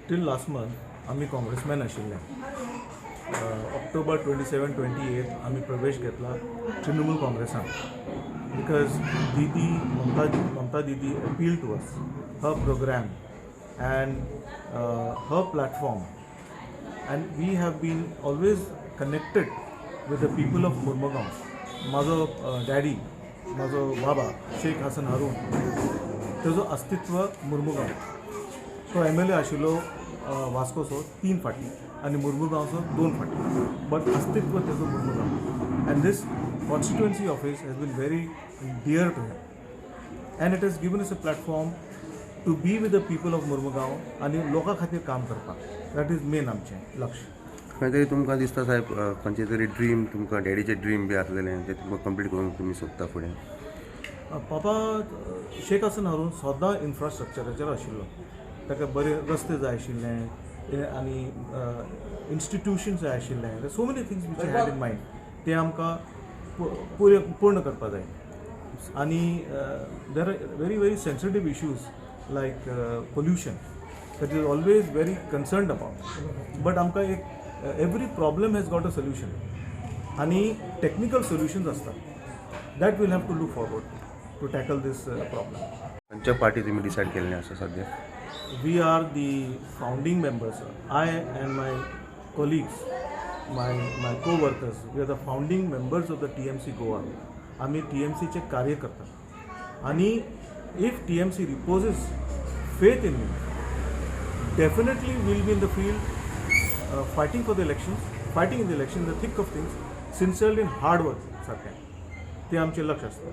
Till last month आमी काँग्रेसमॅन आशिल्ले. October 27, 28 आमी प्रवेश घेतला Trinamool काँग्रेसान because Didi Mamata Didi appeal to us, her program and her platform, and we have been always connected with the people of Mormugao. म्हाजो daddy, म्हाजो बाबा शेख हसन हारून, तेजो अस्तित्व मुर्मुगांव. तो एमएलए आशिल्लो वास्कोचो तीन फाटी आनी मुर्मुगांवचो दोन फाटी, बट अस्तित्व तेजो Mormugao, and this constituency office has been very dear to him and it has given us a platform to be with the people of Mormugao आनी लोकां खातीर काम करपाक. That is main आमचें लक्ष. खंय तरी तुमकां दिसता साहेब, खंयचे तरी ड्रीम, तुमकां डॅडीचें ड्रीम बी आसलेलें, तें तुमकां कंप्लीट करूंक तुमी सोदता फुडें? पापा शेख हसन हारून सदां इन्फ्रास्ट्रक्चराचेर आशिल्लो. ताका बरे रस्ते जाय आशिल्ले आनी इन्स्टिट्युशन्स जाय आशिल्ले. So many things which had in mind, ते आमकां पुरे पूर्ण करपा जाय. आनी there are very very sensitive issues like pollution that is always very concerned about, but आमकां एक every problem has got a solution आनी टॅक्निकल सोल्युशन्स आसतात that we'll have to look forward to tackle this problem. खंयच्या party तुमी decide केल्लें आसा सद्या? We are the founding members. I and my colleagues, my co-workers, we are the founding members of the TMC Goa. आम्ही टीएमसीचे कार्यकर्ता आणि if TMC reposes faith in me, definitely we'll be in the field fighting for the elections, fighting in the election, the thick of things, sincerely and hard work सारकें. ते आमचें लक्ष आसता.